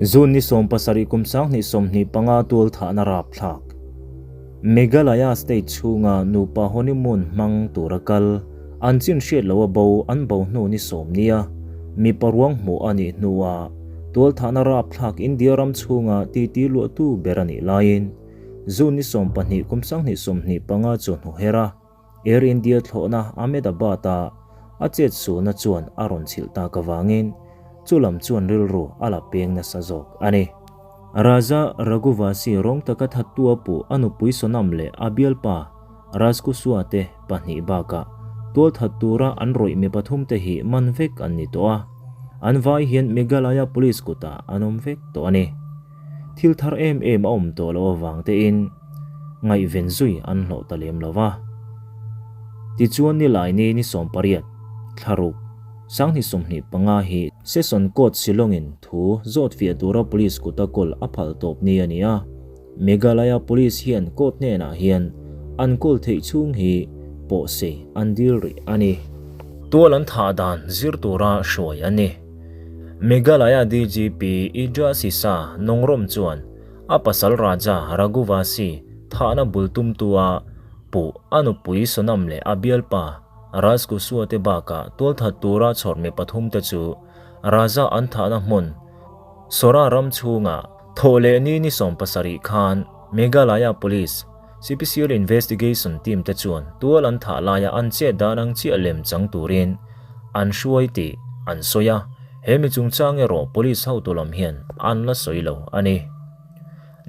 June ni 17 kum 2025 tualthahna rapthlak. Meghalaya state chhunga nupa honeymoon hmang tura kal, an chin hriat loha bo an bo hnu ni sawm nia mipa ruang hmuh a nih hnuah tualthahna rapthlak India ram chhunga titi luahtu ber a nih laiin June ni 12 kum 2025 chu hnuher a. Air India thlawhna Ahmedabad-a a chet sualna chuan a rawn chhilh tak avangin chu lam chuan rilru a la peng nasa zawk a ni. Raja Raghuvasi rawng taka thattu a puh a nupui Sonam leh a bialpa Rajkusua te pahnih bakah tualthat tura an rawih mi pathum te hi man vek an ni tawh a, an vai hian Meghalaya Police kutah an awm vek tawh a ni. Thil thar em em a awm tawh loh avang tein ngaihven zui an hlawh ta lem lo va. Tichuan nilai ni ni 18, thlaruk, 2025 hi Session Court Shillong-in thu zawt fiah tura Police kuta kawl a phal tawp ni a ni a. Meghalaya Police hian court hnenah hian an kawl theih chhung hi pawhsei an dil rih a ni. Tual an thah dan zir tura hruai an ni. Meghalaya DGP Idra Sisa Nongrom chuan a pasal Raja Raghuvasi thahna bul tumtua puh a nupui Sonam leh a bialpa Rajkusua te bakah tualthat tura chhawr mi pathum te chu Raja an thahna hmun Sora ram chhunga thawh leh ni ni 17 khan Meghalaya Police Special Investigation Team te chuan tual an thah laia an chet dan ang chiah lem chang turin an hruai tih an sawi a, he mi chungchang erawh police hotu lam hian an la sawi lo a ni.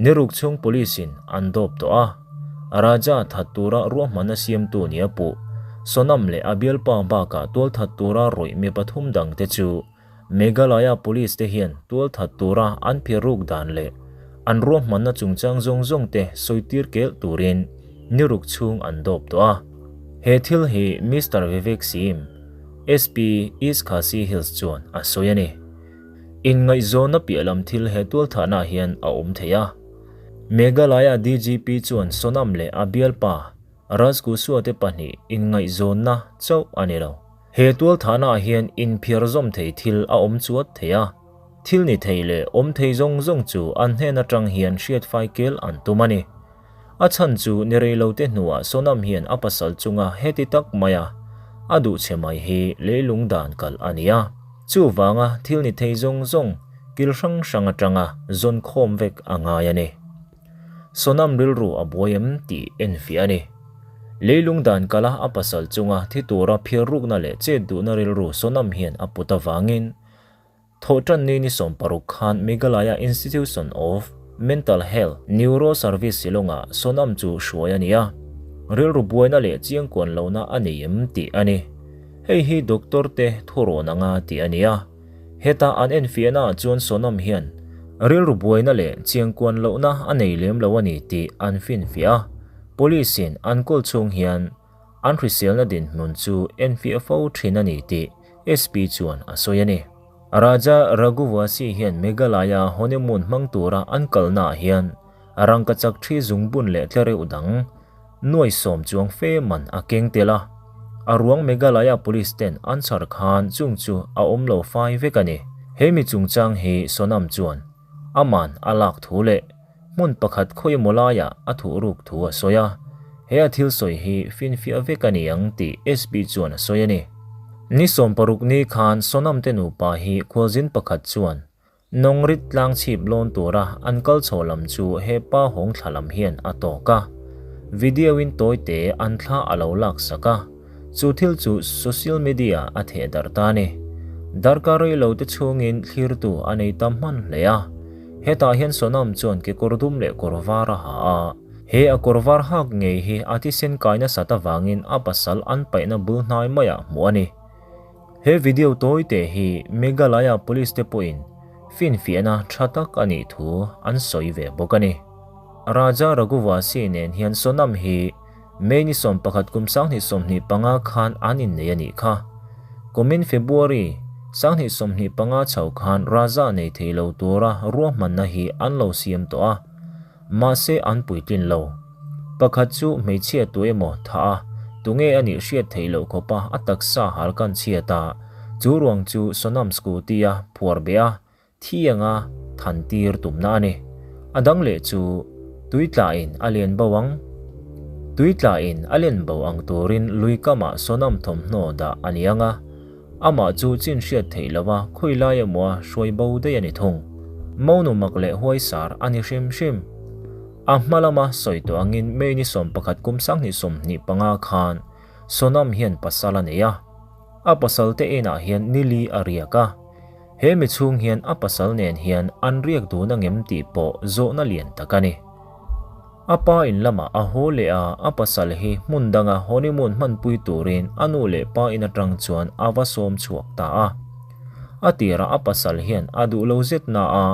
Niruk chhung police in an dawp tawh a, Raja that tura ruahmanna siamtu nia puh Sonam leh a bialpa bakah tual that tura rawih mi pathum dang te chu Meghalaya Police te hian tualthat tura an phirruk dan leh an ruahmanna chungchang zawng zawng te sawitir kelh turin niruk chhung an dawp tawh a. He thil hi Mister Vivek Sim, SP, East Khasi Hills chuan a sawi a ni. Inngaihzawnna piah lam thil he tualthahna hian a awm thei a. Meghalaya DGP chuan Sonam leh a bialpa Rajkusua te pahnih inngaihzawnna chauh a ni lo. He tualthahnaah hian inphiar zawm thei thil a awm chuat thei a, thil ni thei leh awm thei zawng zawng chu an hnen atang hian hriatfai kel an tum a ni. A chhan chu ni rei lo te hnuah Sonam hian a pasal chunga heti tak maia a duh che mai hi leilung dan kalh a ni a. Chuvanga thil ni thei zawng zawng kil hrang hrang atanga zawn khawm vek a ngai a ni. Sonam rilru a buai em tih enfiah a ni. Leilung dan kala a pasal chunga thi tura phiar rukna leh chet duhna rilru Sonam hian a put avangin Thawhtan ni ni 60 khan Meghalaya Institution of Mental Health Neuro Service Shillong-ah Sonam chu hruai a ni a, rilru buaina leh chiangkuan lohna a nei em tih a ni. Hei hi doctor te thurawn anga tih a ni a. Heta an enfiahnaah chuan Sonam hian rilru buaina leh chiangkuan lohna a nei lem lo a ni tih an finfiah a, Police-in an kawl chhung hian an hriselna dinhmun chu enfiah fo thin a ni tih SP chuan a sawi a ni. Raja Raghuvasi hian Meghalaya honeymoon hmang tura an kalnaah hian rangkachak thi zungbun leh tlereuh dang nuai sawm chuang fe man a keng tel a, a ruang Meghalaya Police ten an chhar khan chung chu a awm lo fai vek a ni. He mi chungchang hi Sonam chuan aman a lak thu leh hmun pakhat khawi emaw laiah a thuh ruk thu a sawi a, he a thil sawi hi finfiah vek a ni ang tih SP chuan a sawi a ni. Ni 60 ni khan Sonam te nupa hi khualzin pakhat chuan Nongrit tlang chhip lawn tura an kal chho lam chu he pa hawng thla lam hian a tawk a, video in tawite an thla a lo lak sak a, chu thil chu social media a theh darh ta a ni. Darkar rei lo te chhungin thlirtu a nei tam hman hle a, hetah hian Sonam chuan kekawr dum leh kawr var a ha a, he a kawr var hak ngei hi a thisen kai nasat avangin a pasal an paihna bul hnai maiah hmuh a ni. He video tawi te hi Meghalaya Police te pawhin finfiahna tha tak a nih thu an sawi ve bawk a ni. Raja Raghuvasi nen hian Sonam hi May ni 11 kum 2025 khan an innei a nih kha. Kumin February 2025 chho khan Raja nei thei lo tura ruahmanna hi an lo siam tawh a. Mahse an puitlin lo. Pakhat chu hmeichhia tu emaw thah a, tunge a nih hriat theih loh khawpa a taksa hal kan chhiat a, chu ruang chu Sonam scooty a phuar beh a, thi anga than tir tumna a ni. A dang leh chu tui tlain a len bo ang. Tui tlain a len bo ang turin lui kamah Sonam thawmhnaw dah a ni ang a, amah chu chin hriat theih lova khawi lai emawa hruai bo daih a ni thung. Monu mak leh huaisar a ni hrim hrim. A hma lama sawi tawh angin May ni 11 kum 2025 khan Sonam hian pasal a nei a. A pasal te inah hian nili a riak a. He mi chhung hian a pasal nen hian an riak dun angem tih pawh zawhna lian tak a ni. A pa in lamah a haw leh a, a pasal hi hmun danga honeymoon hmanpui turin a nu leh pa in atang chuan a va sawm chhuak ta a. A tirah a pasal hian a duh lo zet na a,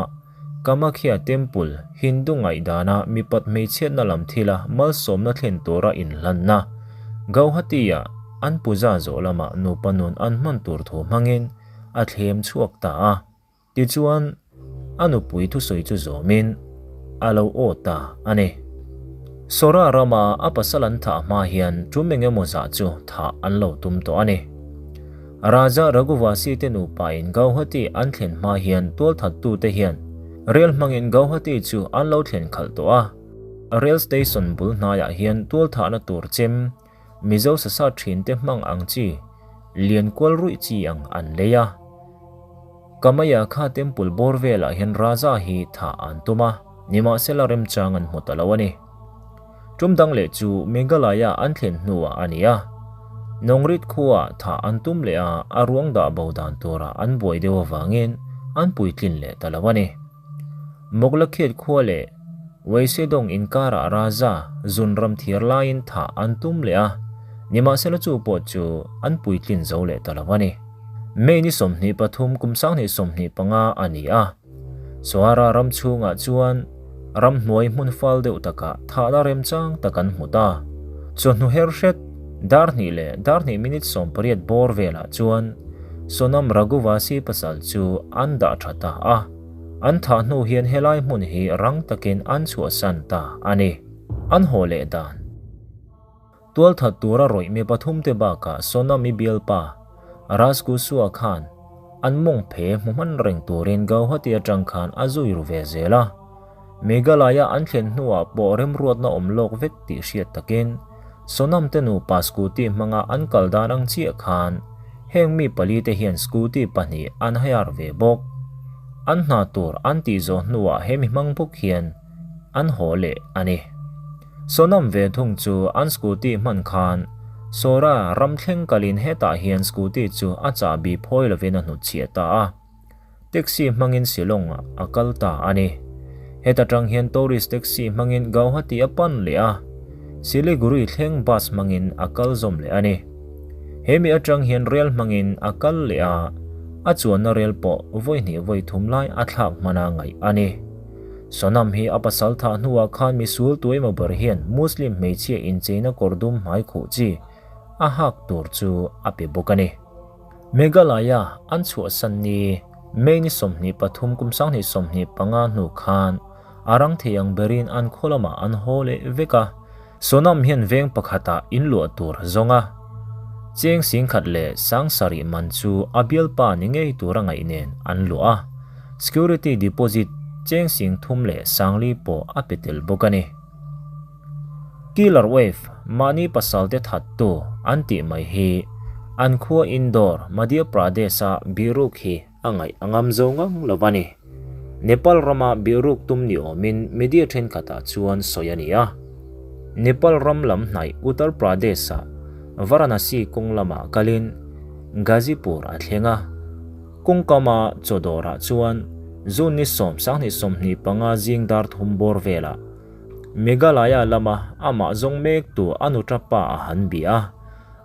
Kamakhya Temple, Hindu ngaihdana mipat hmeichhiatna lam thila malsawmna thlen tura inhlanna, Gauhati-ah an puja zawh lamah nupa nun an hman tur thu hmangin a thlem chhuak ta a. Tichuan, a nupui thusawi chu zawmin a lo aw ta a ni. Sora rama a pasal an thah hma hian tum eng emaw zah chu thah an lo tum tawh a ni. Raja Raghuvasi te nupain Gauhati an thlen hma hian tualthattute hian rel hmangin Gauhati chu an lo thlen khalh tawh a. Rail station bul hnaiah hian tualthahna tur chem Mizo sasa thinte hmang ang chi lian kual ruih chi ang an lei a. Kamaya kha temple bawr velah hian Raja hi thah an tum a, nimahsela remchang an hmu ta lo a ni. Tum dang leh chu Meghalaya an thlen hnuah a ni a. Nongrit khuaah thah an tum leh a, a ruang dah bo dan turah an buai deuh avangin an puitlin leh ta lo a ni. Moglakhet khua leh Weisedong inkarah Raja zun ram thiar laiin thah an tum leh a, nimahsela chu pawh chu an puitlin zo leh ta lo a ni. May ni 23 kum 2025 a ni a, Sohara ram chhungah chuan ramhnuai hmun fal deuh takah thahna remchang tak an hmu ta. Chawhnu her hret, dar hnih leh dar hnih minute 18 bawr velah chuan Sonam Raghuvasi pasal chu an dah tha ta a. An thah hnu hian helai hmun hi rang takin an chhuahsan ta a ni. An haw leh dan. Tualthat tura rawih mi pathum te bakah Sonam-i bialpa Rajkusua khan an mawng phe hmu hman reng turin Gauhati atang khan a zui ru ve zel a. Meghalaya an thlen hnuah pawh remruatna awm lawk vek tih hriat takin Sonam te nupa scooty hmanga an kal dan ang chiah khan heng mi pali te hian scooty pahnih an hire ve bawk. An hna tur an tih zawh hnuah he mi hmang bawk hian an haw leh a ni. Sonam ve thung chu an scooty hman khan Sora ram thleng kalin hetah hian scooty chu a chahbi phawi lovin a hnutchhiah ta a. Taxi hmangin Shillong ah a kal ta a ni. Heta tang hian tourist taxi hmangin Gauhati a pan leh a, Siliguri thleng bus hmangin a kal zawm leh a ni. He mi atang hian rel hmangin a kal leh a, a chuanna rel pawh vawi hnih vawi thum lai a thlak hmana ngaih a ni. Sonam hi a pasal thah hnuah khan misul tuaima ber hian Muslim hmeichhia incheina kawr dum hmai khuh chi a hak tur chu a pe bawk a ni. Meghalaya an chhuahsan ni May ni 23 kum 2025 hnu khan a rang thei ang berin an khaw lamah an haw leh vek a. Sonam hian veng pakhatah in luah tur a zawng a. Cheng singkhat leh sang sarih man chu a bialpa ni ngei tura ngaih nen an luah a. Security deposit cheng sing thum leh sangli pawh a pe tel bawk a ni. Killer Wave, mahni pasalte thattu an tih mai hi an khua Indore, Madhya Pradesh-a bihruk hi a ngaih a ngam zo ngang lo a ni. Nepal rama bihruk tum ni awmin media thenkhatah chuan sawi a ni a. Nepal ram lam hnaih Uttar Pradesh-a Varanasi kawng lamah kalin Ghazipur a thleng a. Kawngkama chaw dawrah chuan June ni 10 2025 zing dar thum bawr velah Meghalaya lama amah zawng mektu a nuta pa a han bia a.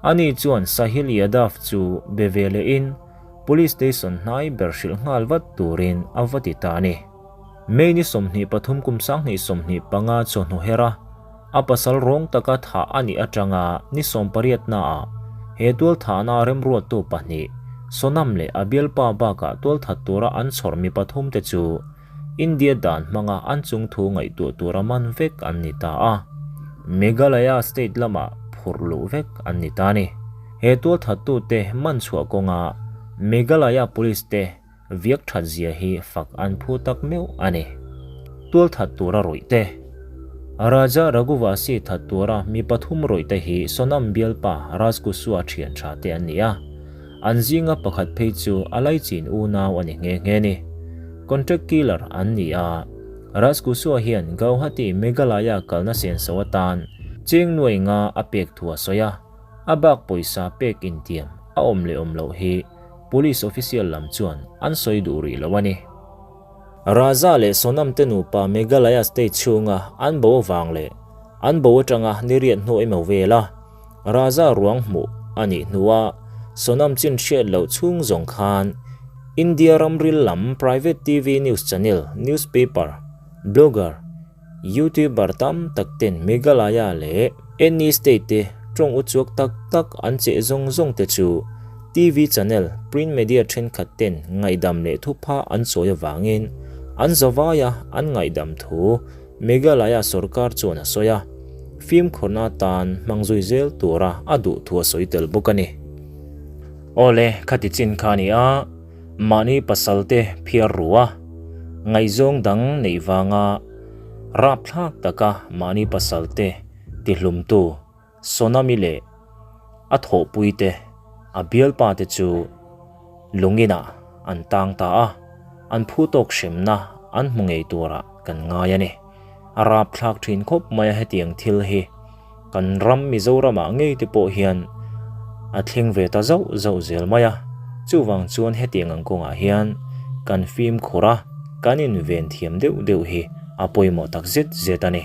Ani chuan Sahil Yadav chu be ve lehin Police Station hnai ber hrilh nghal vat turin a va ti ta a ni. May ni 23 kum 2025 chawhnu her a, a pasal rawng taka thah a nih atanga ni 18 naah he tualthahna remruattu pahnih Sonam leh a bialpa bakah tualthat tura an chhawr mi pathum te chu India dan hmanga an chungthu ngaihtuah tura man vek an ni ta a, Meghalaya state lamah phurh luh vek an ni ta a ni. He tualthattute man chhuah kawnga Meghalaya police te viak that zia hi fak an phu tak meuh a ni. Tualthat tura rawih te. Raja Raghuvasi that tura mi pathum rawih te hi Sonam bialpa Rajkusua thian tha te an ni a. An zinga pakhat phei chu a laichin unau a ni nghe nghe ni. Contract killer an ni a. Rajkusua hian Gauhati Meghalaya kalna senso atan cheng nuai nga a pek thu a sawi a. A bak pawisa pek intiam a awm leh awm loh hi Police official lam chuan an sawi duh rih lo a ni. Raja leh Sonam te nupa Meghalaya state chhunga an bo avang leh an bo atanga ni riat hnu emaw vela Raja ruang hmuh a nih hnua Sonam chin hriat loh chhung zawng khan India ramril lam private TV news channel, newspaper, blogger, Youtuber tam tak ten Meghalaya leh NE state te tawng uchuak tak tak an cheh zawng zawng te chu TV channel, print media thenkhat ten ngaihdam leh thupha an chawi avangin an zavaia an ngaihdam thu Meghalaya sorkar chuan a sawi a, fimkhurna atan hmang zui zel tura a duh thu a sawi tel bawk a ni. Awle, khati chin kha a ni a. Mahni pasal te phiar ru a, ngaihzawng dang neih vanga rapthlak taka mahni pasal te tihlumtu Sonami leh a thawhpui te a bialpa te chu lunginah an tang ta a, an phu tawk hremna an hmu ngei turah kan ngai a ni. A rapthlak thin khawp mai a hetiang thil hi. Kan ram Mizoramah ngei te pawh hian a thleng ve ta zauh zauh zel mai a, chuvang chuan hetiang ang kawngah hian kan fimkhur a, kan inven thiam deuh deuh hi a pawimawh tak zet zet a ni.